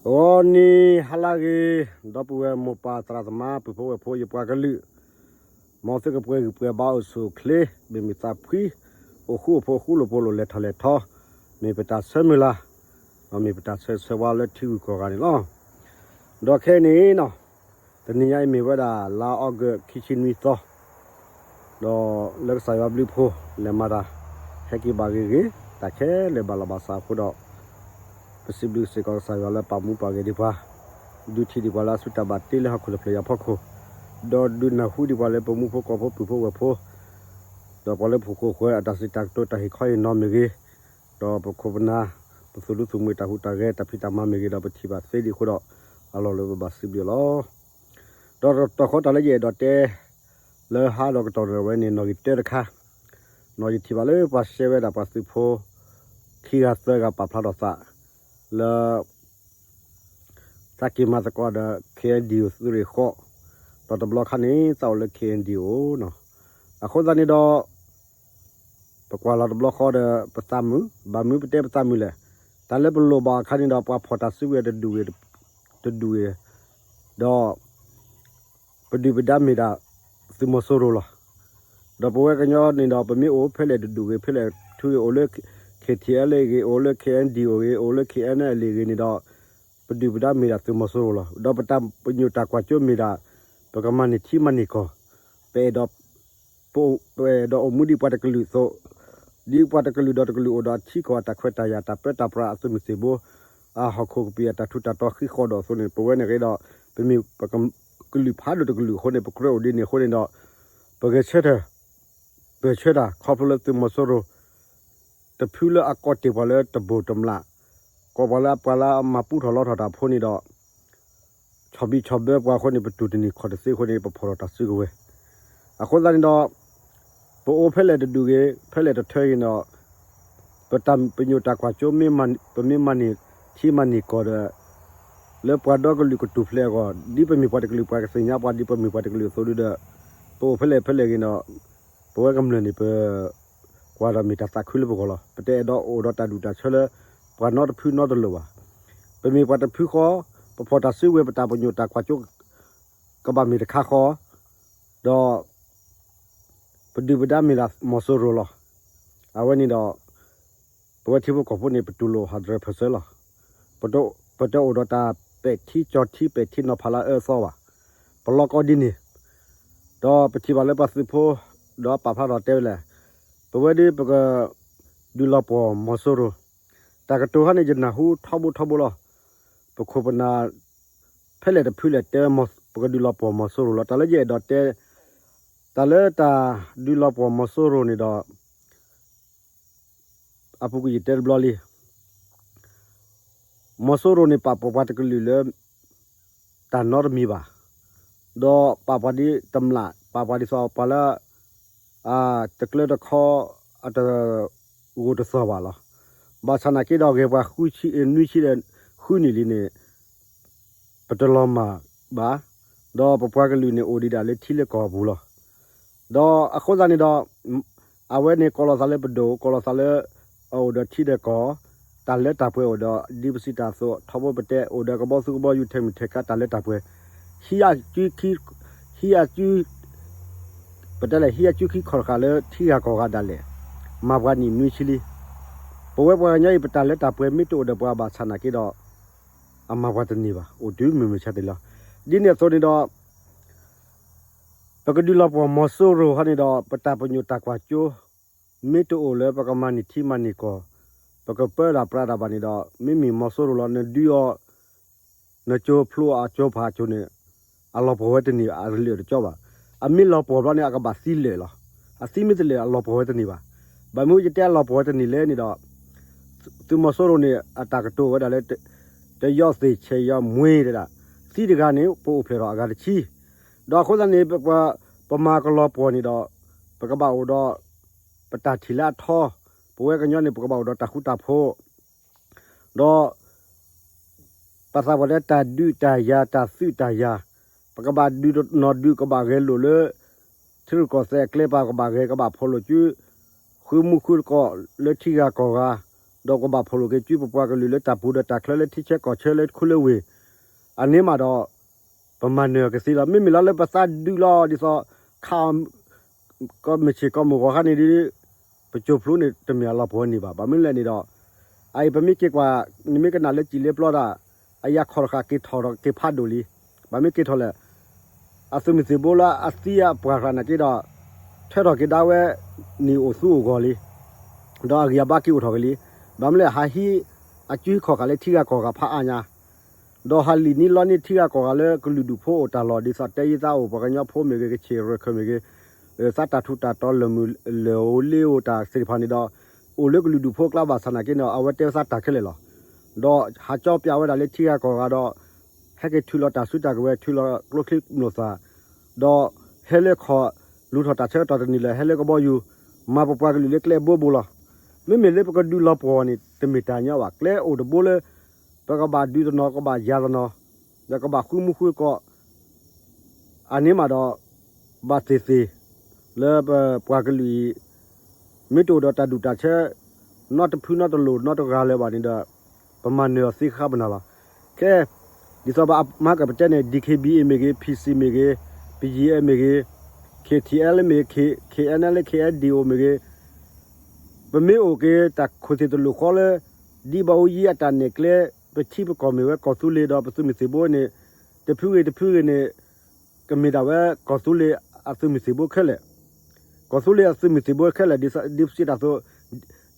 ဂီၤနံၤဟါလၢဂ့ၤ, ဒီပုၢ်ဝဲၢ်မိၢ်ပၢ်သရၣ်သမါ ပုၢ်ဖိဝဲၢ်ဖိ ယပှၤကလုာ်, မ်သုကပှဲၤဂံၢ်ပှဲၤဘါအိၣ်ဆူၣ်အိၣ်ချ့, မ့ၢ်မ့ၢ်သးဖှံ, အိၣ်ဃူအိၣ်ဖိး ဃူလိာ်ဖိးလိာ် လဲၤထီၣ်လဲၤထီ, မ့ၢ်ပတၢ်ဆၢမုၢ်လၢ်, ဒီးမ့ၢ်ပတၢ်ဆၢဂ့ၤဆၢဝါလၢထံဂုၤကီၢ်ဂၤန့ၣ်လီၤ. ဒီးခဲအံၤန့ၣ်နီၤ, တနံၤညါအံၤမ့ၢ်ဝဲဒၣ် လါအီကူး ခံဆံနွံသီ, ဒီးလၢကစၢ်ယွၤဘျုးဖှိၣ် လဲၤမၤတၢ် ဟဲက့ၤဘၣ်ဂ့ၤဂ့ၤ, တၢ်ခဲလၢာ်ဘၣ်လီၤဘၣ်စးအဃိဒီး, ပစံးဘျုးစ့ၢ်ကီးကစၢ်ယွၤလၢပာ်မူပှၤဂ့ၤဒံးပှၤ, ဒုးထံၣ်ဒံးပှၤလၢအစုတၢ်ဘၣ်တ့လၢဟီၣ်ခိၣ်တဖျၢၣ်အံၤအဖီခိၣ်, ဒီးဒုးနၢ်ဟူဒံးပှၤလၢပမူဖိကီၢ်ဖိ ပုၢ်ဖိဝဲၢ်ဖိ, ဒီးပှၤလၢပခိၣ်ဃၢၤအတၢ်စံးတၢ်ကတိၤတၢ်ဟ့ၣ်ခီဟ့ၣ်နီၤမ့ၢ်ဂ့ၤ, ဒီးပခိၣ်ပနၢ် ပသူၣ်ဒူသးမုာ် တၢ်ဟူးတၢ်ဂဲၤ တၢ်ဖံးတၢ်မၤမ့ၢ်ဂ့ၤ ဒီးပထံၣ်ဘၣ်သ့ဒံးအဃိဒီး, အလီၢ်လၢပဘၣ်စံးဘျုးအီၤလီၤ. ဒီးတၢ်ကတိၤဃီတၢ်လၢယအဲၣ်ဒိးတဲ လၢဟါဒီးကတီၢ်ဒီးဝဲန့ၣ် နီၣ်ဂံၢ်တၢတခါ, နီၣ်ဂံၢ်ထံၣ်ဘၣ်လၢပှၤရှဲဝဲဒၣ်ပှၤသုးဖိ ခံဂၤသၢဂၤပာ်ဖျါထီၣ်သး လၢ သးက့ၤမၤသကိးဒီး ခ့ၣ်အဲၣ်ဒံၣ်အိၣ် သုးရ့ၣ်ဃီ, ဒီးတဘျီခါန့ၣ် သးအိၣ်လၢ ခ့ၣ်အဲၣ်ဒံၣ်အိၣ်နီၤ. အဃိသတးန့ၣ်ဒီး ပကွၢ်လီၤတဘျီဃီဒီး ပသးမုာ်, ဘၣ်မနုၤပတဲပသးမုာ်လဲၣ်. တၢ်လၢပလိၣ်ဘၣ်အခါန့ၣ်ဒီး ပှၤဖီၣ်တၢ်စုကဝဲၤတဒူၣ်ဂ့ၤ, တဒူၣ်ဂ့ၤ, ဒီး ပဒုၣ်ပဒါမ့ၢ်ဒၣ် သုးမီၤစိရိၤလီၤ. ဒီးပဝဲကညီန့ၣ်ဒီး ပမ့ၢ်အိၣ်ဖဲလဲၣ်တဒူၣ်ဂ့ၤ ဖဲလဲၣ်ထူဂ့ၤ, အိၣ်လၢ ခ့ၣ်ထံၣ်အဲလ်အ့ဂ့ၤ, အိၣ်လၢ ခ့ၣ်အဲၣ်ဒံၣ်အိၣ်ဂ့ၤ, အိၣ်လၢ ခ့ၣ်အဲၣ်အဲလ်အ့ဂ့ၤန့ၣ်ဒီး ပဒုၣ်ပဒါမ့ၢ်ဒၣ်သုးမီၤစိရိၤလီၤ. ဒီးပတၢ်ပညိၣ်တၢ်ကွၢ်စိမ့ၢ်ဒၣ် ပကမၤန့ၢ်ထံမၤန့ၢ်ကီၢ်, ပအဲၣ်ဒိး ပအဲၣ်ဒိးအိၣ်မူဒ်ပှၤတကလုာ်အသိး, ဒ်ပှၤတကလုာ်ဒီးတကလုာ်အိၣ်ဒီးအထံကီၢ်အတၢ်ခွဲးတၢ်ယာ် တၢ်ပၢတၢ်ပြးအသုးမုၢ်သံၣ်ဘိ, အဟီၣ်ခိၣ်ကပံာ်အတၢ်ထူးတၢ်တီၤဃံဃီဒီးအသိးန့ၣ် ပဝဲန့ၣ်က့ဒီး ပမ့ၢ်ပကလုာ်ဖးဒိၣ်တကလုာ်အဃိန့ၣ် ပကြၢးအိၣ်ဒ်န့ၣ်အဃိန့ၣ်ဒီး ပဂဲၤဆၢထၢၣ် ပၢၢ်ဆၢတၢ် ခီဖျိလၢသုးမီၤစိရိၤ တဖုလၢအကိးတ့ၢ်ပှၤလၢတဘိၣ်တမျး, ကိးပှၤလၢအပှၤလၢအမၤပူထီၣ်လီထီၣ်တၢ်ဖိန့ၣ်ဒီး ဆီၣ်ဘံၣ်ဆီၣ်ဘၢပှၤအဃိန့ၣ် ပတူၢ်တန့ၢ်ခီၣ်တသ့အဃိန့ၣ် ပဖီၣ်ထီၣ်တၢ်စုကဝဲၤ. အဃိသတးန့ၣ်ဒီး ပအိၣ်ဖဲလဲၣ်တဒူၣ်ဂ့ၤ ဖဲလဲၣ်တထၢဂ့ၤန့ၣ်ဒီး ပတၢ်ပညိၣ်တၢ်ကွၢ်စိမ့ၢ် ပမ့ၢ်မၤန့ၢ်ထံမၤန့ၢ်ကီၢ်ဒီး လၢပှၤဒီကလုာ်ကတူၢ်ဖျဲးအဂီၢ် ဒ်ပမ့ၢ်ပှၤတကလုာ် ပှၤကသ့ၣ်ညါပှၤဒ်ပမ့ၢ်ပှၤတကလုာ်အသိးဒီး ပအိၣ်ဖဲလဲၣ်ဖဲလဲၣ်ဂ့ၤန့ၣ်ဒီး ပဝဲကမျၢၢ်န့ၣ် ပ ကွၢ်ဒီးမ့ၢ်တၢ်သးခုလၢပဂီၢ်လီၤ. ပတအဲၣ်ဒိးအိၣ်ဒီးတၢ်ဒူၣ်တၢ်ဆၢလၢ ပှၤနီတဖုနီတလိၤဘၣ်. ပမ့ၢ်ပှၤတဖုဃီ, ပဖီၣ်တၢ်စုကဝဲၤ ပတၢ်ပညိၣ်တၢ်ကွၢ်စိ ကဘၣ်မ့ၢ်တခါဃီ, ဒီး ပဒုၣ်ပဒါမ့ၢ်ဒၣ်မီၤစိရိၤလီၤ. အဝဲန့ၣ်ဒီး ပဝဲထံဖိကီၢ်ဖိန့ၣ် ပတူၢ်လိာ် hundred percent လီၤ. ပတအိၣ်ဒီးတၢ်ပဲာ်ထံကၠီၤထံ ပဲာ်ထံနီၤဖးလၢအအၢအသီဘၣ်. ပလီၢ်ကီဒ်န့ၣ် ဒီးပထံၣ်ဘၣ်လၢပှၤသုးဖိ ဒီးပာ်ဖျါထီၣ်တဲဝဲလဲၣ်, ပဝဲဒ်ပက ဒုးလီၤပှီၢ်မီၤစိရိၤ, တၢ်ကတိၤခါန့ၣ် ယနၢ်ဟူထီဘိထီဘိလီၤ. ပခိၣ်ပနၢ် ဖဲလဲၣ်တဖုလဲၣ်တဲ ပကဒုးလီၤပှီၢ်မီၤစိရိၤလီၤ. တၢ်လၢယအဲၣ်ဒိးတဲ တၢ်လၢတၢ်ဒုးလီၤပှီၢ်မီၤစိရိၤန့ၣ်ဒီး အပူၤကွံာ်ယတဲတဘျီလံ. မီၤစိရိၤန့ၣ် ပာ်ပှၤပှၤတကလုာ်လၢ တၢ်နီတမံၤဘၣ်, ဒီးပာ်ပှၤဒ်တမျး ပာ်ပှၤဒ်သိးပှၤလၢ တကျၢတခီ အတဂိာ်တသီၣ်ဘၣ်လီၤ. ဘၣ်ဆၣ်နာ်က့ဒီး ဂဲၤပှၤဃုဆံ နွံဆံဒီး ဃုနံၣ်လံန့ၣ် ပတလီၤမၢ်ဘၣ်, ဒီးပပှၤကလုာ်န့ၣ် အိၣ်ဒံးဒၣ်လၢထံလၢကီၢ်အပူၤလီၤ. ဒီးအဃိသတးန့ၣ်ဒီး အဝဲန့ၣ်ကိးလီၤသးလၢပဒိၣ် ကိးလီၤသးလၢ အအိၣ်ဒီးထံဒီးကီၢ်, တၢ်လၢတၢ်ပှဲၤအိၣ်ဒီး ဒ်ပစံးတၢ်အသိး ထီဘိပတဲ အိၣ်ဒီးကဘီသူကဘီယူၤ ထဲမုၢ်ထဲကါ တၢ်လၢတၢ်ပှဲၤ, ဟံးအစု ဟံးအစု ပတဲလဲၣ် ဟံးအစုခံခီၣ်တဃာ်လၢထံဂၤကီၢ်ဂၤဒၣ်လဲာ်, မၤပှၤနံၣ်နွံဆံလံ. ပဝဲပှၤကညီအံၤ ပတၢ်လၢတၢ်ပှဲၤမ့ၢ်တအိၣ်ဒီးပှၤဘၣ်ဆၣ်နာ်က့ဒီး အမၤပှၤတန့ၢ်ဘၣ် အိၣ်တုၤမုၢ်မဆါတနံၤလီၤ. ဒ်န့ၣ်အသိးန့ၣ်ဒီး ပကဒုးလီၤပှီၢ်မီၤစိရိၤဟီန့ၣ်ဒီး ပတၢ်ပညိၣ်တၢ်ကွၢ်စိ မ့ၢ်တအိၣ်လၢပကမၤန့ၢ်ထံမၤန့ၢ်ကီၢ်, ပကပၢတၢ်ပြးတၢ်ဘၣ်န့ၣ်ဒီး မ့မ့ၢ်မီၤစိရိၤလီၤ နဒုးအီၤ နကၠိဖျိအကၠိဖးအကၠိန့ၣ် အလီၤပှီၢ်ဝဲတန့ၢ် အတလၢာ်တကၠီဘၣ်. အမ့ၢ်လီၤပှီၢ်ဘျီန့ၣ် အကဘၣ်သံလၢာ်လီၤ. အသံမ့ၢ်တလၢာ် အလီၤပှီၢ်ဝဲတန့ၢ်ဘၣ်. ဘၣ်မနုၤယတဲအလီၤပှီၢ်ဝဲတန့ၢ်လဲၣ်န့ၣ်ဒီး သုးမီၤစိရိၤန့ၣ် အတၢ်ကတိၤဝဲဒၣ်လၢ တယီၣ်သ့ၣ်ဆဲးယီၣ်မှ့တဲဒၣ်, သံတဂၤန့ၣ် ပအိၣ်ဖျဲၣ်ထီၣ်အဂၤတဆံ, ဒီးအဃိသတးန့ၣ် ပမၤကလီၤပှီၢ်န့ၣ်ဒီး ပကဘၣ်အိၣ်ဒီး ပတၢ်ထံၣ်လၢအထီ, ပဝဲကညီန့ၣ် ပကဘၣ်အိၣ်ဒီးတၢ်ဃူတၢ်ဖိး ဒီး ပသးပှၢ်တဲတၢ်ဒုးတၢ်ယၤ တၢ်သုးတၢ်ယၤ, ပကဘၣ်ဒုးနီၢ်ဒုးကဘၣ်ဂဲၤလိာ်လၢ ထံရူၢ်ကီၢ်သဲးအကျဲ ပကဘၣ်ဂဲၤကဘၣ်ဖိးလိာ်စု ဃုမူဃုတကိးလၢထံဂၤကီၢ်ဂၤ, ဒီးကဘၣ်ဖီၣ်လိာ်က့ၤစုပပှၤကလုာ်လၢတၢ်ပူၤဒီးတၢ်ချၢလၢထံဆၢကီၢ်ဆၢလၢခူလၢဝ့ၢ် အန့ၣ်မးဒီး ပမၤနၢၤကသ့လီၤ. မ့မ့ၢ်လီၤလၢပသးဒုးလီၤဒ်သိး ခးအီၤ ကီမ့ၢ်ဆ့ၣ်ကီမ့ၢ်ဂီၤခါန့ၣ်ဒီး ပကၠိဖျိန့ၣ်တမ့ၢ်အလီၤပှီၤန့ၣ်ဘၣ်. ဘၣ်မနုၤလဲၣ်န့ၣ်ဒီး အအံၤပမ့ၢ်က့ၤကွၢ် နမ့ၢ်ကနၣ်လၢစံၣ်လ့ပျီဒၣ် အယၤခီၣ်တဃာ်က့ၤထီၣ်က့ၤဖးဒိၣ်လံ. ဘၣ်မ့ၢ်က့ၤထီၣ်လဲၣ် အသုးမုၢ်သံၣ်ဘိလၢအသံအပှၤဃာ်နာ်က့ဒီး ထၢထီၣ်က့ၤဒၣ်ဝဲ န့ၣ်အိၣ်သူအိၣ်ဂီၢ်လံ ဒီးအဂံၢ်အဘါက့ၤအိၣ်ထီၣ်က့ၤလံ. ဘၣ်မနုၤလဲၣ် ဟးဟံးအစုဟံးခီၣ်ဃာ်လၢထံဂၤကီၢ်ဂၤဖးအါညါ ဒီးဟးလံာ်န့ၢ်လီန့ၢ်ထံဂၤကီၢ်ဂၤလၢကလုာ်ဒူၣ်ဖိအိၣ်တၢ်လီၢ် ဒ်သိးတဲယသးအိၣ် ပှၤကညီဖိမ့ၢ်ဂ့ၤ ကဆ့ၣ်ရၢၢ်ခၢၣ်မ့ၢ်ဂ့ၤ သးတၢ်ထူးတၢ်တီၤလၢာ်မုာ်လၢာ်အိၣ်လ့အိၣ်တၢ်သ့ၣ်တဖၣ်န့ၣ်ဒီး အိၣ်လၢကလုာ်ဒူၣ်ဖိအကျါဘၣ်ဆၣ်နာ်က့န့ၣ် အဝဲတဲဝဲသးတၢ်ခဲလၢာ်လီၤ. ဒီးဟးကၠီပၠးဝဲဒၣ်လၢထံဂၤကီၢ်ဂၤဒီး ဟဲက့ၤထုးလီၤတၢ်စုတၢ်ကဝဲၤ ထုးလီၤကျိချံမျိာ်သၣ် ဒီးဟဲလၢခီၣ် လူၤထီၣ်တၢ်ဆၢကတီၢ်တနံၤလၢာ် ဟဲလၢကဘီယူၤ မၤပပှၤကလုာ်လၢကျဲဘိဘိလီၤ. မ့မ့ၢ်လၢပကဒုးလီၤပှီၢ်န့ၣ် တမ့ၢ်တၢ်ညီဘၣ်. ကျဲအိၣ်တဘိလၢ ပကဘၣ်ဒုးတနီၤ ကဘၣ်ယၤတနီၤ ဒီးကဘၣ်ဃုမူဃုကီး အန့ၣ်မးဒီး ဘၣ်သ့ၣ်သ့ၣ် လၢပပှၤကလုာ်အံၤ မ့ၢ်တအိၣ်ဒီးတၢ်ဒူၣ်တၢ်ဆၢ နီတဖုနီတလိၤနီတဂၤလၢၤဘၣ်န့ၣ်ဒီး ပမၤနၢၤအီၤသ့ဃၣ်ပနၤလီၤ. ခဲ ဒ်သိးပမၤကပတဲန့ၣ် DKBA မ့ၢ်ဂ့ၤ PC မ့ၢ်ဂ့ၤ BGF မ့ၢ်ဂ့ၤ KTLA မ့ၢ်ဂ့ၤ KNLA KNDO မ့ၢ်ဂ့ၤ ပမ့ၢ်အိၣ်က့ၤတၢ်ခိၣ်သ့ၣ်တလိၣ်ဃီလၢ ဒ်ဘၣ်အူယံအတၢ်နဲၣ်ကျဲ ပထံပကီၢ်မ့ၢ်ဝဲကီၢ်သူလ့ၤဒီးပသုးမုၢ်သံၣ်ဘိန့ၣ် တဖုဂ့ၤတဖုဂ့ၤန့ၣ် ကမ့ၢ်ဒၣ်ဝဲကီၢ်သူလ့ၤအသုးမုၢ်သံၣ်ဘိခဲလၢာ်. ကီၢ်သူလ့ၤအသုးမုၢ်သံၣ်ဘိခဲလၢာ် ဒ်စံးတၢ်သိး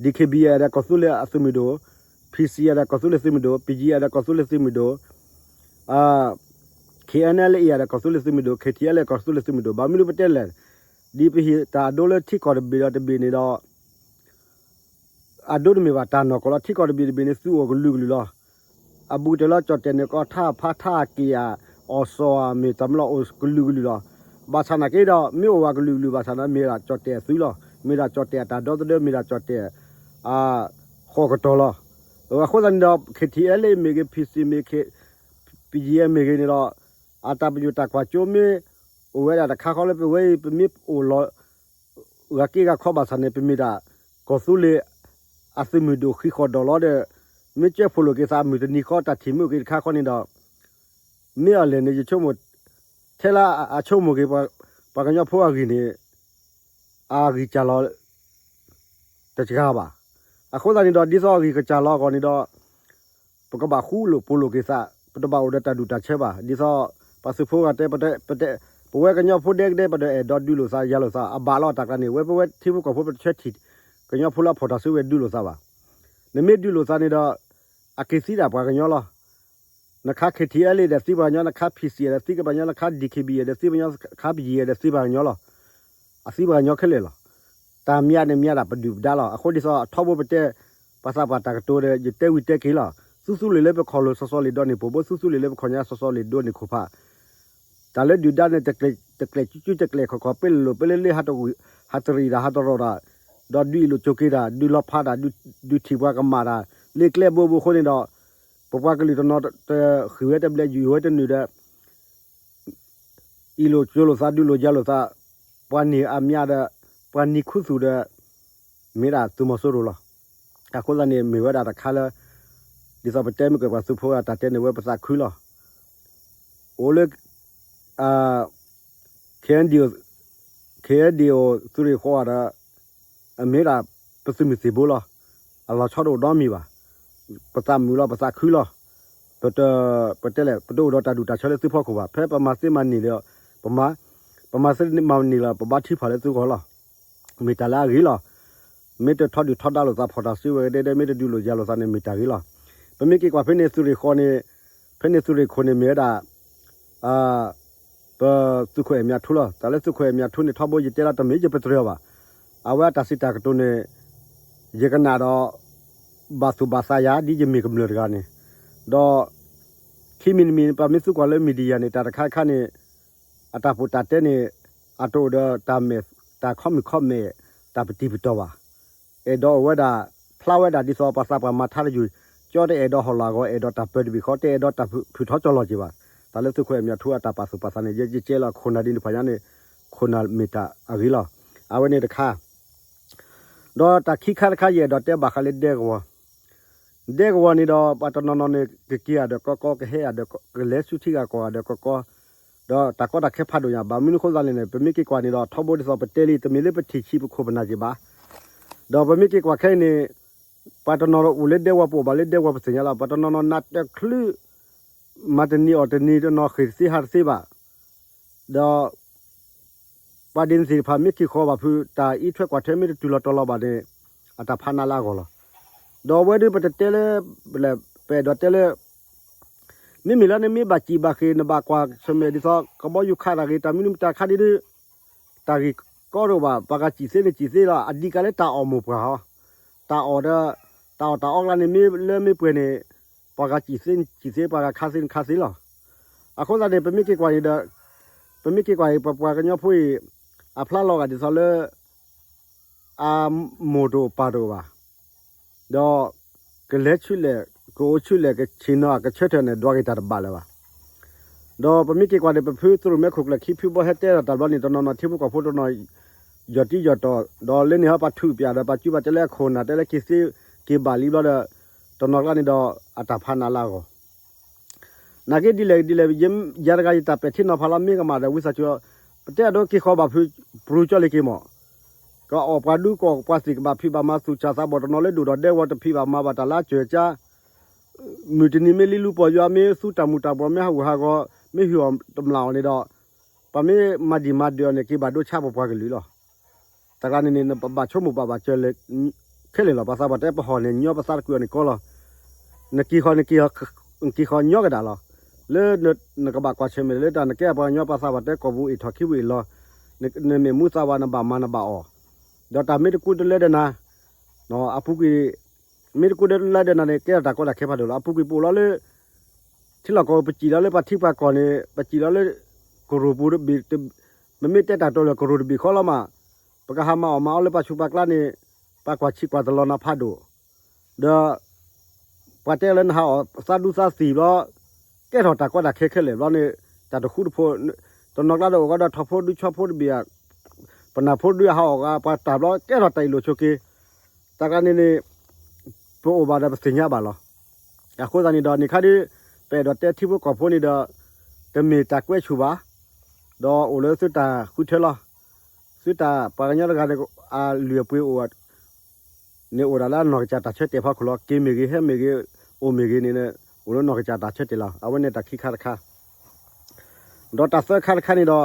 DKBA ဒီးကီၢ်သူလ့ၤအသုးမုၢ်ဒိၣ် PC ဒီးကီၢ်သူလ့ၤသုးမုၢ်ဒိၣ် BGF ဒီးကီၢ်သူလ့ၤသုးမုၢ်ဒိၣ် KNLA ဒီးကီၢ်သူလ့ၤသုးမုၢ်ဒိၣ် KTLA ကီၢ်သူလ့ၤသုးမုၢ်ဒိၣ် ဘၣ်မနုၤပတဲလဲၣ် ဒ်ပဟ့ၣ်တၢ်အဒိလၢထံကီၢ်တဘ့ၣ်ဒီးတဘ့ၣ်န့ၣ်ဒီး အဒိတမ့ၢ်ဘၣ်တၢ်နီၢ်ကီၢ်လီၤ. ထံကီၢ်တဘ့ၣ်တဘ့ၣ်န့ၣ် သုးအိၣ်ကလုာ်ကလုာ်လီၤ. အဘူးကတၢၢ်လၢကၠီၣ်တဲာ်န့ၣ် ကီၢ်ထါဖါထါက့ၤဧါ အီၣ်စီၣ်ဧါ မ့ၢ်တၢ်မလီၤအိၣ်ကလုာ်ကလုာ်လီၤ. ဘၣ်ဆၣ်နာ်က့ဒီး မ့ၢ်အိၣ်ဝဲကလုာ်ကလုာ်ဘၣ်ဆၣ်န့ၣ် မ့ၢ်ဒၣ်ကၠီၣ်တဲာ်အသုးလီၤ. မ့ၢ်ဒၣ်ကၠီၣ်တဲာ်အတၢ်ဒီသဒၢ မ့ၢ်ဒၣ်ကၠီၣ်တဲာ် အဃီၣ်ကတီၢ်လီၤ. အဃိသတးန့ၣ်ဒီး KTLA မ့ၢ်ဂ့ၤ PC မ့ၢ်ဂ့ၤ BGF မ့ၢ်ဂ့ၤန့ၣ်ဒီး အတၢ်ပညိၣ်တၢ်ကွၢ်စိမ့ၢ်အိၣ်ဝဲဒၣ်တခါဃီလၢပဝဲအံၤ ပမ့ၢ်အိၣ်လီၤ ဂၤက့ဂၤခီဘၣ်ဆၣ်န့ၣ် ပမ့ၢ်ဒၣ် ကီၢ်သူလ့ၤအသုးမုၢ်ဒိၣ်ဃံးဃီၣ်ဒီးလီၤဒီး မ့ၢ်ကၢဖှိၣ်လိာ်က့ၤသးမုၢ်တနံၤဃီ တၢ်ထံၣ်မ့ၢ်အိၣ်က့ၤတခါဃီန့ၣ်ဒီး မ့ၢ်အီၤလဲၣ်န့ၣ် ယဆိကမိၣ် ထဲလၢအဆိကမိၣ်က့ၤ ပှၤကညီဖိအဂံၢ်န့ၣ် အဂံၢ်စၢ်လီၤ တစှၤဘၣ်. အဃိသတးန့ၣ်ဒီး ဒ်သိးအဂံၢ်ကစၢ်လီၤအဂီၢ်န့ၣ်ဒီး ပကဘၣ်ဃူလိာ်ဖိးလိာ်က့ၤသး ပတဘၣ်အိၣ်ဒီးတၢ်ဒူၣ်တၢ်ဆၢဘၣ်. ဒ်သိးပသုးဖိဂၤတဲ ပတဲ ပဝဲကညီဖိဒဲကဒဲ ပတအဲၣ်ဒိးဒုးလိာ်သးယၤလိာ်သး အဘၣ်လီၤတၢ်ကျါန့ၣ် ဝဲပဝဲထံဖိကီၢ်ဖိ ပတဆၢထံၣ် ကညီဖိလၢအဖီၣ်တၢ်စုဝဲဒုးလိာ်သးဘၣ်. နမ့ၢ်ဒုးလိာ်သးန့ၣ်ဒီး အက့ၤသံဒၣ်ပှၤကညီလီၤ. နခါ KTLA ဒီးသံပှၤကညီ နခါ PC ဒီးသံပှၤကညီ နခါ DKBA ဒီးသံပှၤကညီ နခါ BGF ဒီးသံပှၤကညီလီၤ. အသံပှၤကညီခဲလၢာ်လီၤ. တၢ်မၤန့ၣ်မၤဒၣ်ပဒုၣ်ပဒါလီၤ. အဃိဒ်သိးအထီဘိပတဲ ပှၤသးပှၢ်တၢ်ကတိၤဒီး ယတဲဝံၤတဲက့ၤလီၤ. သူသူလ့ၤလၢပခီၣ်လိၤစီၤစီၤလ့ၤဒီးန့ၣ် ပဘိသူသူလ့ၤလၢပခီၣ်ညါစီၤစီၤလ့ၤဒိန့ၣ်ခိၣ်ဖး တၢ်လၢဒုၣ်ဒါန့ၣ် တကျဲၤစုကၠူတကျဲၤခီၣ်ခီၣ် ပ့လ့လိာ်ပ့လ့လ့ ဟးတရံးတၢ် ဟးတရီၣ်တၢ် ဒီးဒုးအ့ၣ်လိာ်ဆိးက့တၢ် ဒုးလီၤဖးတၢ် ဒုးထံၣ်ပှၤကမၣ်တၢ် လၢကျဲဘိဘိအဃိန့ၣ်ဒီး ပပှၤကလုာ်တနီၤ တဃံးဝဲတဘျဲၣ် ယုၢ်ဝဲတနုာ်ဒီး အ့ၣ်လိာ်ဆိးလိာ်သး ဒုးလိာ်ယၤလိာ်သး ပှၤန့ၢ်အမါဒီး ပှၤနံၤခူသူၣ်ဒီး မ့ၢ်ဒၣ်သုးမီၤစိရိၤလီၤ. အဃိသတးန့ၣ် မ့ၢ်ဝဲဒၣ်တခါလၢ ဒ်သိးပတဲမ့ၢ်က့ၤပှၤသုးဖိဂၤတၢ်တဲန့ၣ် ဝဲပသးခုလီၤ. အိၣ်လၢ KNDO KNDO သုးရ့ၣ်ဃီၤဒီး အမ့ၢ်ဒၣ်ပသုးမုၢ်သံၣ်ဘိလီၤ. အလီၤဆီတအိၣ်ဒီမံၤဘၣ်. ပသးမုာ်လီၤ ပသးခုလီၤ. ပတ ပတဲလဲၣ် ပတအိၣ်ဒီးတၢ်ဒူၣ်တၢ်ဆၢလၢသုဖီခိၣ်ဘၣ်. ဖဲပမၤသ့မၤန့ၢ်ဒီး ပမၤ ပမၤသ့မၤန့ၢ်လီၤ ပဘါထုကဖၣ်လၢသုဂီၢ်လီၤ. မ့ၢ်တၢ်လၢအဂ့ၤလီၤ. မ့ၢ်တထီဒုၣ်ထီဒါလိာ်သး ဖီၣ်တၢ်စုဝဲကဒဲဒဲ မ့ၢ်တဒုးလိာ်ယၤလိာ်သးန့ၣ် မ့ၢ်တၢ်ဂ့ၤလီၤ. ပမ့ၢ်က့ၤကွၢ်ဖဲန့ၣ်သုးရ့ၣ်ဃီၤန့ၣ် ဖဲန့ၣ်သုးရ့ၣ်ခိၣ်န့ၣ် မ့ၢ်ဝဲဒၣ် ပသုးခိၣ်အဲၣ်မၠးထူလီၤ. တၢ်လၢသုးခိၣ်အဲၣ်မၠးထူန့ၣ် ထီဘိယတဲလီၤတမ့ၢ်ယပတြၢၤအီၤဘၣ်. အဝဲအတၢ်စံးတၢ်ကတိၤန့ၣ် ယကနၣ်ဒီး ဘၣ်သူၣ်ဘၣ်သးယၤ ဒ်ယမ့ၢ်ကမျၢၢ်တဂၤန့ၣ် ဒီး ခံမံၤတမံၤ ပမ့ၢ်သံကွၢ်လၢ media န့ၣ် တၢ်တခါတခါန့ၣ် အတၢ်ပီးတၢ်တဲန့ၣ် အတအိၣ်ဒီးတၢ်မဲာ် တၢ်ခီမုၣ်ခီမဲာ် တၢ်ပတံၢ်ပတီၢ်ဘၣ်. အဲၣ်ဒိးအိၣ်ဝဲဒၣ် ဖျါဝဲဒၣ်ဒ်သိးပှၤသးပှၢ်မၤထါတယုၢ် ကၠီတအဲၣ်ဒိးဟီၣ်လာ်ဂီၤ အဲၣ်ဒိးတၢ်ပၢတဘ့ၣ်ဃီ တအဲၣ်ဒိးတၢ်ထုးထီၣ်ကၠီလီၤက့ၤဘၣ်. တၢ်လၢသုးခိၣ်အဲၣ်မၠးထူအတၢ်ပာ်သူၣ်ပာ်သးန့ၣ် ယကဲလီၤခိၣ်နၢ်ဒ်န့ၣ်ဖးညါန့ၣ် ခိၣ်နၢ်မ့ၢ်တၢ်အဂ့ၤလီၤ. အဝဲန့ၣ်တခါ ဒီးတၢ်ခံခါတခါ ယအဲၣ်ဒိးတဲဘၣ်ဃးလၢဒဲကဝီၤ ဒဲကဝီၤန့ၣ်ဒီး ပှၤတနီၤနီၤန့ၣ် ကက့ၤဂၤဒီးကီကီ ကဟဲဂၤဒီး ကလဲၤဆူထံဂၤကီၢ်ဂၤဒီးကီကီ, ဒီးတၢ်ကီတၢ်ခဲဖးဒိၣ်ညါ ဘၣ်မနုၤအဃိသတးန့ၣ်န့ၣ် ပမ့ၢ်က့ၤကွၢ်န့ၣ်ဒီး ထီဘိဒ်သိးပတဲလံ တမ့ၢ်လၢပထံၣ်ဆံးပခိၣ်ပနၢ်က့ၤဘၣ်. ဒီးပမ့ၢ်က့ၤကွၢ်ခဲအံၤန့ၣ် ပှၤတနီၤအိၣ်လၢဒဲကဝီၤ ပအိၣ်ဘၣ်လၢဒဲကဝီၤ ပသ့ၣ်ညါလီၤ. ပှၤတနီၤနီၤနးတချုး မၤတနံၤအီၣ်တနံၤ တနီၤဃ့ၢ်တသ့ဟးတသ့ဘၣ်. ဒီး ပှၤဒ်န့ၣ်သ့ၣ်တဖၣ် မ့ၢ်က့ၤဃီၤဘၣ်ဖုး တၢ်အံးထွဲကွၢ်ထွဲမ့ၢ်တတုၤလီၤတီၤလီၤဘၣ်န့ၣ် အတၢ်ဖးနးလၢအဂီၢ်လီၤ. ဒီးအဝဲဒၣ်ပတတဲလၢ ပအဲၣ်ဒိးတဲလၢ မ့မ့ၢ်လၢနမ့ၢ်ဘၣ်စံၣ်ဘၣ်ဃ့ၢ် နဘၣ်ကွၢ်ဆၢၣ်မဲာ်ဒ်သိး ကဘီယူၤခးတၢ်ဂ့ၤ တၢ်မနုၤမတၤခါဒ်ဒ် တၢ်ဂ့ၢ်ကီတအိၣ်ဘၣ် ပှၤဂၤစံၣ်သ့န့ၣ်စံၣ်သ့လီၤ. အဒံးကးလၢတၢ်အီၣ်မိၢ်ပှၢ်ဟီ, တၢ်အီၣ်ဒီး တၢ်အီၣ်တၢ်အီကျါန့ၣ် မ့ၢ်လၢမ့ၢ်ပှဲၤန့ၣ် ပှၤဂၤစံၣ်သ့န့ၣ်စံၣ်သ့ ပှၤဂၤခးသ့န့ၣ်ခးသ့လီၤ. အဃိသတးန့ၣ် ပမ့ၢ်က့ၤကွၢ်န့ၣ်ဒီး ပမ့ၢ်က့ၤကွၢ်အံၤ ပပှၤကညီဖိအံၤ အဖျါလီၤဂာ်ဒ်သိးလၢ အမိၢ်တအိၣ်ပၢ်တအိၣ်ဘၣ်, ဒီး ကလဲၤဆူလဲၣ် ကအိၣ်ဆူလဲၣ် ကဆ့ၣ်နီၤကဆၢထၢၣ်န့ၣ် ဒွးက့ၤတၢ်တဘၣ်လၢၤဘၣ်. ဒီးပမ့ၢ်က့ၤကွၢ်န့ၣ် ပဖုသရိာ်မဲခိၣ်ကျၢၢ်ခံဖုဘီဟဲတဲဒီးတၢ်ဘျီန့ၣ် တနီၤနီၤထံဖိကီၢ်ဖိတနီၤ ယီၢ်တံၢ်ယီၢ်တီၤ ဒီးလၢန့ၣ်ဟီပှၤထုးပၠးဒီးပှၤကူပှၤတဲလၢအခိၣ်နၢ်တဲလၢက့ၤသ့က့ၤဘၣ်လံဘျီဒီး တနီၤကျါန့ၣ်ဒီး အတၢ်ဖးနးလၢအဂီၢ် နာ်က့ဒ်လဲၣ်ဒ်လဲၣ် ယၤတဂၤယတၢ်ပဲာ်ထံနီၤဖးလီၤ မ့ၢ်ကမၣ်ဒီးဝံသးစူၤ ပတဲအဒိက့ၤဃီၤဘၣ်ဖုး ပရူၤကၠီလံက့ၤမး, ကအီၣ်ပှၤဒူကီၢ်ပှၤသ့ၣ်ကဘၣ်ဖံးဘၣ်မၤသူၣ်စၢ်သးဘီၣ်တနီၤလၢဒိၣ်ဒီးဒဲဝီတဖံးဘၣ်မၤဘၣ် တၢ်လၢအစၢၤကါ မုၢ်တနံၤမ့ၢ်လံလူပီၢ်ယွၤ မ့ၢ်သူတၢ်မူၤတၢ်ဘှီး မ့ၢ်ဟးဂူာ်ဟးဂီၤ မ့ၢ်ဟ့ၣ်အီၣ်တမျၢ်အီၣ်န့ၣ်ဒီး ပှၤမ့ၢ်မၤဒံၣ်မၤဒၢးအီၤန့ၣ် က့ၤဘၣ်ဒိဆါပပှၤကလုာ်လီၤ. တၢ်ကျါန့ၣ်န့ၣ် ပဘၣ်ဆိကမိၣ်ပဘၣ်စၢၤလၢ ခဲလၢာ်လီၤ. ပှၤသးပှၢ်တဲပဟီၣ်န့ၣ် ညီပသးတကုာ်အီၤန့ၣ်ကီလီၤ. နက့ၤဃီၤ နက့ၤဃီၤညီကဒၣ်လီၤ. လၢနကဘၣ်ကွၢ်ဆၢၣ်မဲာ်လၢတၢ်နကဲပှၤကညီ ပှၤသးပှၢ်တဲ ကီၢ်ပူၤအ့ၣ်ထီၣ်ခံပူၤအ့ၣ်လီၤ. နမ့ၢ်မူသးဝး နဘၣ်မၤနဘၣ်အီၣ်, ဒီးတၢ်မ့ၢ်တကူတလၢဒီးနၤ အပူၤကွံာ် မ့ၢ်တကူတလၢဒီးနၤန့ၣ် ကဲထီၣ်တၢ်ကီတၢ်ခဲဖးဒိၣ်လီၤ. အပူၤကွံာ်ပအိၣ်လီၤလၢ ထံလီၢ်ကီၢ်ပစံၣ်လီၤလၢပှၤထံပှၤကီၢ်န့ၣ် ပစံၣ်လီၤလၢ ကရူၢ်ပူၤတဘ့ၣ်, ပမ့ၢ်တဲတၢ်တီလၢကရူၢ်တဘ့ၣ်ဃီလီၤမး, ပကဟးမၤအီၣ်မၤအီလၢပှၤဆူးပှၤကျါန့ၣ် ပှၤကွၢ်ဆံးကွၢ်တလီၤနၤဖးဒိၣ်, ဒီး ပှၤတဲလၢနဟးအီၣ်သးဒူသးသံၣ်ဘျီ ကဲထီၣ်တၢ်ကီတၢ်ခဲခဲလၢာ်ဘျီန့ၣ် တၢ်တဃူတဖိး, တနီၤကျါဒီးအိၣ်ဃီဒီးထီၣ်ဖိဒုဆီဖိတဘ့ၣ်ဧါ, ပနၢ်ဖိဒုအဟးအီၣ်ဂၤ ပှၤတၢ်ဘျီကဲထီၣ်တၢ်အ့ၣ်လိာ်ဆိးက့, တၢ်ကျါန့ၣ်န့ၣ် ပအိၣ်ဘၣ်ဒီးပသ့ၣ်ညါဘၣ်လီၤ. အဃိသတးန့ၣ်ဒီး န့ၣ်ခါဒ် ပအဲၣ်ဒိးတဲထံဖိကီၢ်ဖိန့ၣ်ဒီး တမ့ၢ်တၢ်ကွဲဆူၣ်ဘၣ်, ဒီးအိၣ်လၢသုတၢ်ဃုထၢလီၤ. သုတၢ်ပှၤကညီတဂၤန့ၣ် အလုၢ်အပှ့ၤအိၣ် န့ၣ်အိၣ်ဒၣ်လၢအနီၢ်ကစၢ်တၢ်ဆၢတဲာ်ဖီခိၣ်လီၤ. က့ၤမ့ၢ်ဂ့ၤ ဟဲမ့ၢ်ဂ့ၤ အိၣ်မ့ၢ်ဂ့ၤန့ၣ် အိၣ်လၢနီၢ်ကစၢ်တၢ်ဆၢတဲာ်လီၤ. အဝဲန့ၣ်တၢ်ခံခါတခါ ဒီးတၢ်သၢခါတခါန့ၣ်ဒီး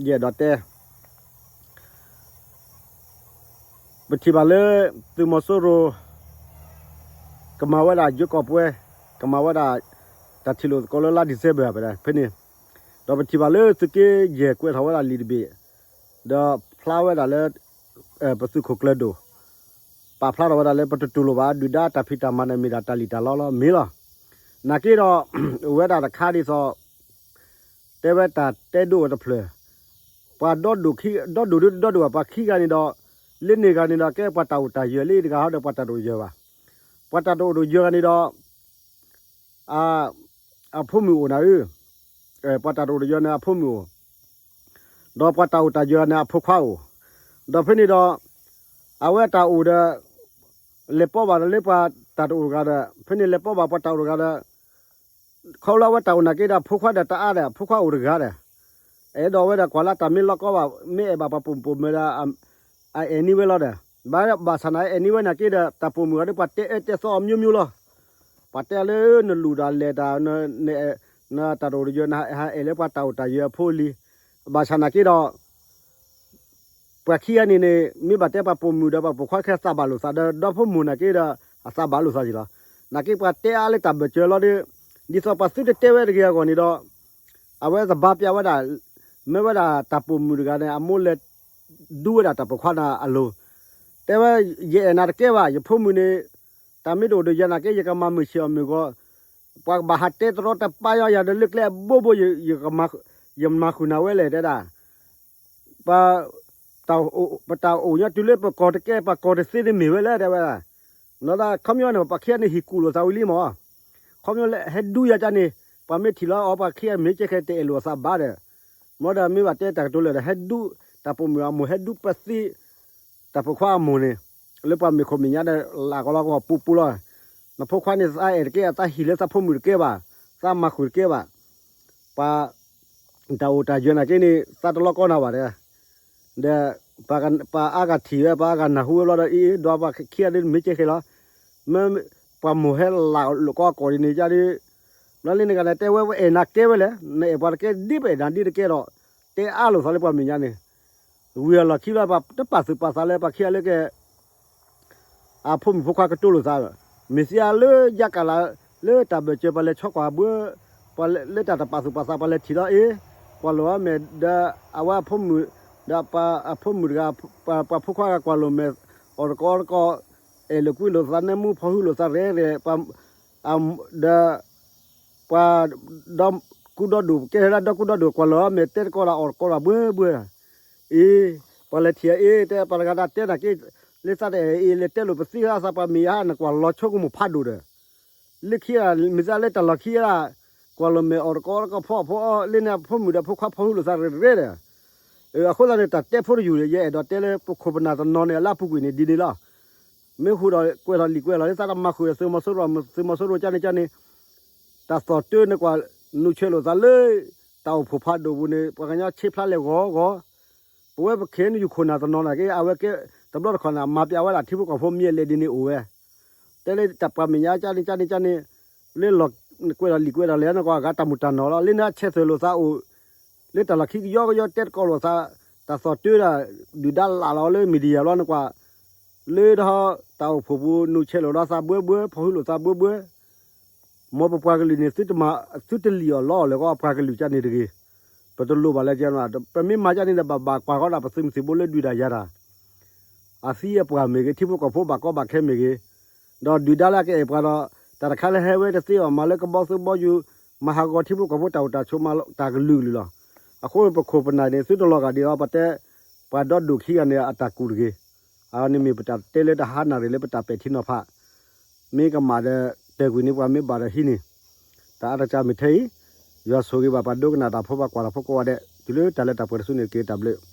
ယအဲၣ်ဒိးတဲ ပထံၣ်ဘၣ်လၢ သုးမီၤစိရိၤ ကမၤဝဲဒၣ်ယိၤကီၢ်ပှဲၤ, ကမၤဝဲဒၣ် တၢ်ထံၣ်လိာ်သကိးလၢလါ December ဖဲန့ၣ်, ဒီးပထံၣ်ဘၣ်လၢသုးက့ယဲၢ်ကွဲးထီၣ်ဝဲဒၣ်လံာ်တဘ့ၣ်, ဒီးဖျါဝဲဒၣ်လၢ ပသုးခိၣ်ကျၢၤဒိၣ် ပာ်ဖျါထီၣ်ဝဲဒၣ်လၢပတတူၢ်လိာ်ဘၣ် ဒုၣ်ဒါတၢ်ဖံးတၢ်မၤန့ၣ် မ့ၢ်ဒၣ်တၢ်လံၣ်တၢ်လီလီၤ မ့ၢ်လီၤ. နာ်က့ဒီး အိၣ်ဝဲဒၣ်တခါဒ်သိး တဲဝဲတၢ်တဲဒိအတဖျၢၣ်, ပှၤဒီဒိၣ်ခံ ဒီဒိၣ်ဒုဒီဒိၣ်ဘၣ် ပှၤခံဂၤန့ၣ်ဒီး လၢန့ၣ်ဂၤန့ၣ်ဒီး ကဲပှၤတၢ်အိၣ်တၢ်ယၢၤလၢတဂၤဟီဒီး ပှၤတၢ်တအိၣ်တယၢၤဘၣ်. ပှၤတၢ်တအိၣ်တယၢၤဂၤန့ၣ်ဒီး အဖိမုၣ်အိၣ်နၤဧၢ, ပှၤတၢ်တအိၣ်တယၢၤန့ၣ် အဖိမုၣ်အိၣ်, ဒီးပှၤတၢ်အိၣ်တၢ်ယၢၤန့ၣ် အဖိခွါအိၣ်, ဒီးဖဲန့ၣ်ဒီး အဝဲတၢ်အိၣ်ဒီး လဲၤပိာ်ဘၣ်ဒီးလၢပှၤတၢ်တအိၣ်တဂၤဒီး ဖဲန့ၣ်လဲၤပိာ်ဘၣ်ပှၤတၢ်အိၣ်တဂၤဒီး ခီဖျိလၢအဝဲတၢ်အိၣ်နာ်က့ဒီး အဖိခွါဒီးတအါဒီး အဖိခွါအိၣ်တဂၤဒီး အဲၣ်ဒိးဝဲဒီးကွၢ်လၢတၢ်မ့ၢ်လီၢ်ကီဘၣ် မ့ၢ်အဲၣ်ဘၣ်ပှၤပိာ်မုၣ်ပိာ်မၢၤဒီး အအဲၣ်န့ၢ်ဝဲလီၤဒီး ဘၣ်ဆၣ်နာ်က့အဲၣ်န့ၢ်ဝဲနာ်က့ဒီး တၢ်ပိာ်မုၣ်ဂၤဒီး ပှၤတဲအၢတဲသီအမျိုးမျိုးလီၤ. ပှၤတဲလၢနလူၢ်ဒီးလဲၤတၢ် နတၢ်တအိၣ်တယၢၤ နဟးအဲၣ်လၢပှၤတၢ်အိၣ်တၢ်ယၢၤအဖိအလံၤ, ဘၣ်ဆၣ်နာ်က့ဒီး ပှၤခံဂၤန့ၣ်န့ၣ် မ့ၢ်ဘၣ်တဲပှၤပိာ်မုၣ်ဒီးပှၤပိာ်ခွါခဲအသးဘၣ်လိာ်သးဒီး ဒီဖိမိၢ်နာ်က့ဒီး အသးဘၣ်လိာ်သးက့ၤလီၤ. နာ်က့ပှၤတဲအါလၢတၢ်ဘၢၣ်စၢၤလီၤဒီး ဒ်သိးပှၤသုတတဲဝဲတဂ့ၤအဂီၢ်န့ၣ်ဒီး အဝဲသဘါပျးဝဲဒၣ် မ့ၢ်ဝဲဒၣ်တၢ်ပိာ်မုၣ်တဂၤန့ၣ် အမိၢ်လဲၤဒူဝဲဒၣ်တၢ်ပိာ်ခွါန့ၣ်အလိၤ တဲဝဲ ယအဲၣ်နၤတကဲဘၣ် ယဖိမုၣ်န့ၣ် တၢ်မ့ၢ်တအိၣ်ဒီးယၤနာ်က့ ယကမၤမုာ်ဆံးအီၣ်မုာ်ဂီၤ, ပှၤကဘၣ်ဟးတဲတရီတပါယၤဒီးလၢကျဲအဘိဘိ ယမၤဃုာ်နၤဝဲလဲၣ်တဲဒၣ် ပ ပတၢ်အိၣ်ညီတုၤလၢပကီၢ်တကဲ ပှၤကီၢ်တသ့န့ၣ်မ့ၢ်ဝဲလဲၣ်တဲဝဲဒၣ်, နီၢ်ဒၣ်ခီပညီန့ၣ် ပှၤခံဂၤန့ၣ်ဟ့ၣ်ကူၣ်လိာ်သးဝံၤလံမး, ခီပညီလၢဟဲဒူယၤကန့ၣ် ပှၤမ့ၢ်ထံၣ်လီၤအီၤ ပှၤခံဂၤမ့ၢ်ကဲခဲတအဲၣ်လိာ်အသးဘၣ်ဒီး, မ့ၢ်ဒီးမ့ၢ်ဘၣ်တဲတၢ်ကတိၤလၢာ်ဒီး ဟဲဒူ တၢ်ပိာ်မုၣ်အမိၢ်ဟဲဒူပသ့ တၢ်ပိာ်ခွါအမိၢ်န့ၣ် လၢပှၤမ့ၢ်ခိၣ်မ့ၢ်ညါဒီး လၢကီၢ်လီၤကီၢ်ပူၤပူၤလီၤ, အဖိခွါန့ၣ် သးအဲၣ်တကဲ အသးဟံၣ်လၢသးဖိမုၣ်တကဲဘၣ်, သးမၤဃုာ်တကဲဘၣ်, ပှၤ တၢ်အိၣ်တၢ်ယၢၤနာ်က့န့ၣ် သးတလီကီနၤဘၣ်ဒီး, ဒီး ပှၤအါဂၤထံၣ်ဝဲ ပှၤအါဂၤနၢ်ဟူဝဲဘျီဒီး အံၤ ဒီးပှၤခံဂၤဒ်မ့ၢ်ကဲဃဲလီၤ, မ့ၢ် ပှၤမိၢ်ဟဲလၢာ်လၢာ်ကီကီၢ်ဒ်န့ၣ်ကဒီး, ဘျီလၢန့ၣ်ကဒီး တဲဝဲ ဝဲအဲၣ်နၤကဲဝဲလဲၣ်, နအဲၣ်ပှၤတကဲဒ်ပအဲၣ်နၤဒ်တကဲဒီး, တဲအါလိာ်သးလၢပှၤမဲာ်ညါန့ၣ်, ဝံၤအလီၢ်ခံလီၤ ပှၤတပာ်သူၣ်ပာ်သးလၢပှၤခံဂၤလၢက အဖိမုၣ်ဖိခွါကတိၤလိာ်သး, မ့ၢ်သ့လၢယါကလး လၢတၢ်ဘၢၣ်စၢၤပှၤလဲၤဆီကွၢ်ဘှၢ, ပှၤလၢတၢ်တပာ်သူၣ်ပာ်သးပှၤလဲၤထံၣ်လီၤအ့ၣ်, ကွၢ်လိာ်အီၤမဲာ်ဒီး အဝဲအဖိမုၣ်, ဒီးအဖိမုၣ်တဂၤ, ပှၤဖိခွါဂၤကွၢ်လိာ်မဲာ်, အီၣ်တကိးအီတကိး, အဲၣ်လိာ်ကွံလိာ်သး နၢမူဖီဟုလိာ်သးရဲၣ်ရဲၣ်, ဒီး ပှၤ ဒီကူဒီဒိၣ် ကဲထီၣ်လၢဒီကူဒီဒိၣ် ကွၢ်လိာ်အီၤမဲာ် တဲတကိးဒီးအီၣ်တကိးဒီးဘှၢဘှၢ, အ့ၣ်, ပှၤလဲၤထံၣ်အအ့ၣ် တဲပှၤတဂၤဒၣ်တဲနာ်က့, လၢသးတအဲၣ်အ့ၣ် လဲၤတဲလိာ်ပသံအသးပှၤမဲာ်ယါ နကွၢ်လီၤဆိကမိၣ်ဖးဒိၣ်ဒီး, လၢခံဂၤ မ့ၢ်သးလၢတၢ်လီၢ်ခံဂၤ, ကွၢ်လိာ်မဲာ်အီၣ်တကိးတကိးဖီအီၣ်ဖီအီၣ် လၢန့ၣ်အဖိမုၣ်ဒီးဖိခွါဖီဟုလိာ်သးရဲၣ်ရဲၣ်ဒီး, အဃိသတးန့ၣ် တၢ်တဲဖိတယုၢ် ယအဲၣ်ဒိးတဲလၢပခိၣ်ပနၢ်တနီၤန့ၣ် အလၢအပူၤကွံာ်န့ၣ်ဒ်န့ၣ်လီၤ. မ့ၢ်ဟူးဒီးကွဲးထီၣ်လံာ်ကွဲးထီၣ်လၢသးတမၤဃုာ်သုးမီၤစိရိၤ သုးမီၤစိရိၤကန့ၣ်ကန့ၣ်, တၢ်သီၣ်တၢ်န့ၣ်ကွၢ် နုာ်ဆဲးလိာ်သးလၢ တၢ်အိၣ်ဖှိၣ်ဖးဒိၣ်ပူၤန့ၣ် ပှၤကညီဆ့ဖျါလဲၣ်ဂီၤဂီၤ, ပဝဲပခဲအံၤနယူၢ်ခိၣ်နၢ်တနီၤနာ်က့ အဝဲကဲ တဘျီတခီၣ်န့ၣ် အမၤပျးဝဲဒၣ်ထံဖိကီၢ်ဖိမ့ၢ်အလဲၤဒ်န့ၣ်အိၣ်ဝဲ, တဲလၢတၢ်ပှၤမဲာ်ညါကန့ၣ်ကန့ၣ်ကန့ၣ်, လၢလီၢ်ကွဲးထီၣ်လံာ်ကွဲးထီၣ်လဲၣ်နကွၢ် အဂၤတၢ်မုၢ်တၢ်နီၢ်လီၤ လၢန့ၣ်ဆဲးသွဲၣ်လိာ်သးအိၣ် လၢတၢ်လီၢ်ခံကယီကယီတဲတကိးလိာ်သး, တၢ်သီၣ်တၢ်ဒီး ဒုၣ်ဒါလၢ်လီၤလၢ media လီၤနကွၢ်, လၢဒီးတၢ်အိၣ်ဖှိၣ်ပူၤ နုာ်ဆဲးလိာ်ဒီးသးဘှၢဘှၢ ဖီဟုလိာ်သးဘှၢဘှၢ, မ်ပပှၤကလုာ်န့ၣ် သုတမၤ သုတလံၣ်အီၣ်လီအီၣ်လၢၤဂီၢ် ပှၤကလုာ်ကန့ၣ်တဂ့ၤ, ပတလိၣ်ဘၣ်လၢကန့ၣ်, ပမ့ၢ်မၤကန့ၣ်ဒီး ဘၣ်ဘၣ်ကွၢ်ဃီဒၣ်ပသုးမုၢ်သံၣ်ဘိလၢဒုးတၢ်ယၤတၢ် အသံအပှၢ်မ့ၢ်ဂ့ၤ ထံဖိကီၢ်ဖိဘၣ်ကီဘၣ်ခဲမ့ၢ်ဂ့ၤ, ဒီးဒုၣ်ဒါလၢအကအဲၣ်ပှၤဒီး တၢ်တခါလၢဟဲဝဲတသ့အီၤ မၤလၢကဘီသူဘီယူၤ, မၤဟးဂီၤထံဖိကီၢ်ဖိတၢ်အိၣ်တၢ်ဆိး မၤတၢ်ကလုာ်ကလုာ်လီၤ. အဃိပခိၣ်ပနၢ်န့ၣ် သုတလီၤဂာ်ဒံးအီၤ ပတဲ ပှၤဒီဒိၣ်ခံဂၤန့ၣ် အတၢ်ကူၣ်တဂ့ၤ, အန့ၣ်မ့ၢ်ပတၢ်တဲလၢတၢ်ဟါနၣ်ရံၣ်လၢပတၢ်ပဲာ်ထံနီၤဖး, မ့ၢ်ကမၣ်ဒီး တၢၢ်ကွံာ်န့ၢ်ပှၤ မ့ၢ်ဘၣ်ဒီးဟံးန့ၢ်, တၢ်အါတကၢ်မ့ၢ်ထဲအံၤ, ယွၤဆိၣ်ဂ့ၤဘၣ်ပှၤဒိကနၣ်တၢ်ဖိ ပှၤကွၢ်တၢ်ဖိကိးဂၤဒဲး တုၤလၢတၢ်လၢတၢ်ပှဲၤတစုန့ၣ်တက့ၢ် တၢ်ဘျုး